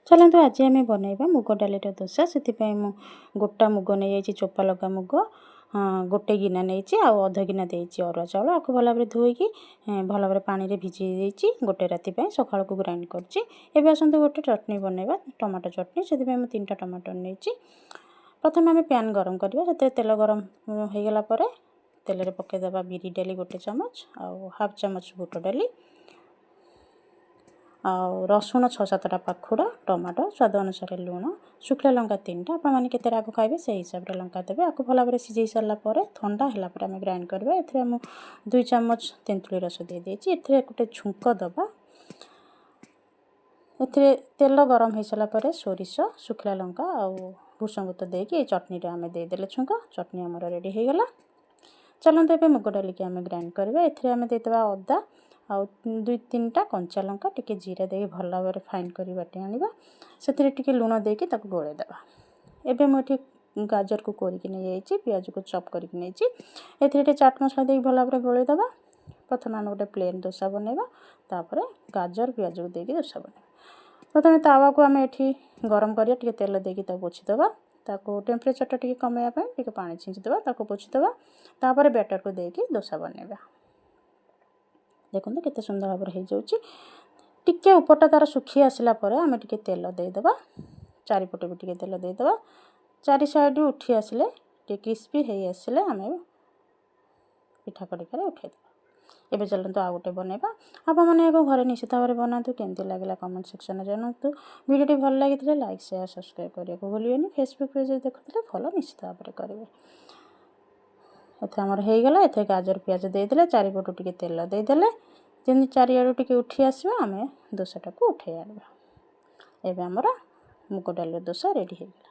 ଚାଲନ୍ତୁ, ଆଜି ଆମେ ବନେଇବା ମୁଗ ଡାଲିର ଦୋସା। ସେଥିପାଇଁ ମୁଁ ଗୋଟା ମୁଗ ନେଇଯାଇଛି, ଚୋପା ଲଗା ମୁଗ ଗୋଟେ ଗିନା ନେଇଛି ଆଉ ଅଧ ଗିନା ଦେଇଛି ଅରୁଆ ଚାଉଳ। ଆକୁ ଭଲ ଭାବରେ ଧୋଇକି ଭଲ ଭାବରେ ପାଣିରେ ଭିଜେଇ ଦେଇଛି ଗୋଟେ ରାତି ପାଇଁ। ସକାଳକୁ ଗ୍ରାଇଣ୍ଡ କରୁଛି। ଏବେ ଆସନ୍ତୁ ଗୋଟେ ଚଟଣି ବନେଇବା, ଟମାଟୋ ଚଟଣି। ସେଥିପାଇଁ ମୁଁ ତିନିଟା ଟମାଟୋ ନେଇଛି। ପ୍ରଥମେ ଆମେ ପ୍ୟାନ୍ ଗରମ କରିବା। ସେଥିରେ ତେଲ ଗରମ ହେଇଗଲା ପରେ ତେଲରେ ପକାଇଦେବା ବିରି ଡାଲି ଗୋଟେ ଚାମଚ ଆଉ ହାଫ୍ ଚାମଚ ବୁଟ ଡାଲି ଆଉ ରସୁଣ ଛଅ ସାତଟା ପାଖୁଡ଼ା, ଟମାଟୋ, ସ୍ୱାଦ ଅନୁସାରେ ଲୁଣ, ଶୁଖିଲା ଲଙ୍କା ତିନିଟା। ଆପଣମାନେ କେତେ ରାଗ ଖାଇବେ, ସେଇ ହିସାବରେ ଲଙ୍କା ଦେବେ। ଆକୁ ଭଲ ଭାବରେ ସିଝେଇ ସାରିଲା ପରେ, ଥଣ୍ଡା ହେଲା ପରେ ଆମେ ଗ୍ରାଇଣ୍ଡ କରିବା। ଏଥିରେ ମୁଁ 2 ଚାମଚ ତେନ୍ତୁଳି ରସ ଦେଇଦେଇଛି। ଏଥିରେ ଗୋଟେ ଛୁଙ୍କ ଦେବା। ଏଥିରେ ତେଲ ଗରମ ହେଇସାରିଲା ପରେ ସୋରିଷ, ଶୁଖିଲା ଲଙ୍କା ଆଉ ଭୃଷଙ୍ଗ ପତ୍ର ଦେଇକି ଏଇ ଚଟଣିରେ ଆମେ ଦେଇଦେଲେ ଛୁଙ୍କ। ଚଟଣି ଆମର ରେଡ଼ି ହେଇଗଲା। ଚାଲନ୍ତୁ, ଏବେ ମୁଗ ଡାଲିକି ଆମେ ଗ୍ରାଇଣ୍ଡ କରିବା। ଏଥିରେ ଆମେ ଦେଇଦେବା ଅଦା ଆଉ ଦୁଇ ତିନିଟା କଞ୍ଚା ଲଙ୍କା, ଟିକେ ଜିରା ଦେଇକି ଭଲ ଭାବରେ ଫାଇନ୍ କରି ବାଟି ଆଣିବା। ସେଥିରେ ଟିକେ ଲୁଣ ଦେଇକି ତାକୁ ଗୋଳେଇ ଦେବା। ଏବେ ମୁଁ ଏଠି ଗାଜରକୁ କୋରିକି ନେଇଯାଇଛି, ପିଆଜକୁ ଚପ୍ କରିକି ନେଇଛି। ଏଥିରେ ଟିକେ ଚାଟ୍ ମସଲା ଦେଇକି ଭଲ ଭାବରେ ଗୋଳେଇ ଦେବା। ପ୍ରଥମେ ଆମେ ଗୋଟେ ପ୍ଲେନ୍ ଦୋସା ବନେଇବା, ତାପରେ ଗାଜର ପିଆଜକୁ ଦେଇକି ଦୋସା ବନେଇବା। ପ୍ରଥମେ ତାୱାକୁ ଆମେ ଏଠି ଗରମ କରିବା। ଟିକେ ତେଲ ଦେଇକି ତାକୁ ପୋଛିଦେବା। ତାକୁ ଟେମ୍ପରେଚରଟା ଟିକେ କମାଇବା ପାଇଁ ଟିକେ ପାଣି ଛିଞ୍ଚିଦେବା, ତାକୁ ପୋଛିଦେବା। ତାପରେ ବ୍ୟାଟରକୁ ଦେଇକି ଦୋସା ବନେଇବା। ଦେଖନ୍ତୁ, କେତେ ସୁନ୍ଦର ଭାବରେ ହେଇଯାଉଛି। ଟିକେ ଉପରଟା ତା'ର ଶୁଖି ଆସିଲା ପରେ ଆମେ ଟିକେ ତେଲ ଦେଇଦେବା। ଚାରିପଟେ ବି ଟିକେ ତେଲ ଦେଇଦେବା। ଚାରି ସାଇଡ଼୍ ଉଠି ଆସିଲେ, ଟିକେ କ୍ରିସ୍ପି ହେଇ ଆସିଲେ ଆମେ ପିଠା କଡ଼ିକାରେ ଉଠାଇଦେବା। ଏବେ ଚାଲନ୍ତୁ ଆଉ ଗୋଟେ ବନେଇବା। ଆପଣମାନେ ଏହାକୁ ଘରେ ନିଶ୍ଚିତ ଭାବରେ ବନାନ୍ତୁ। କେମିତି ଲାଗିଲା କମେଣ୍ଟ ସେକ୍ସନରେ ଜଣାନ୍ତୁ। ଭିଡ଼ିଓଟି ଭଲ ଲାଗିଥିଲେ ଲାଇକ୍, ସେୟାର, ସବସ୍କ୍ରାଇବ୍ କରିବାକୁ ଭୁଲିବେନି। ଫେସବୁକ୍ ପେଜ୍ରେ ଦେଖୁଥିଲେ ଫଲୋ ନିଶ୍ଚିତ ଭାବରେ କରିବେ। ଏଥିରେ ଆମର ହେଇଗଲା। ଏଥିରେ ଗାଜର ପିଆଜ ଦେଇଦେଲେ, ଚାରିପଟୁ ଟିକେ ତେଲ ଦେଇଦେଲେ, ଯେମିତି ଚାରିଆଡ଼ୁ ଟିକେ ଉଠି ଆସିବ, ଆମେ ଦୋସାଟାକୁ ଉଠାଇ ଆଣିବା। ଏବେ ଆମର ମୁଗ ଡାଲିର ଦୋସା ରେଡ଼ି ହେଇଗଲା।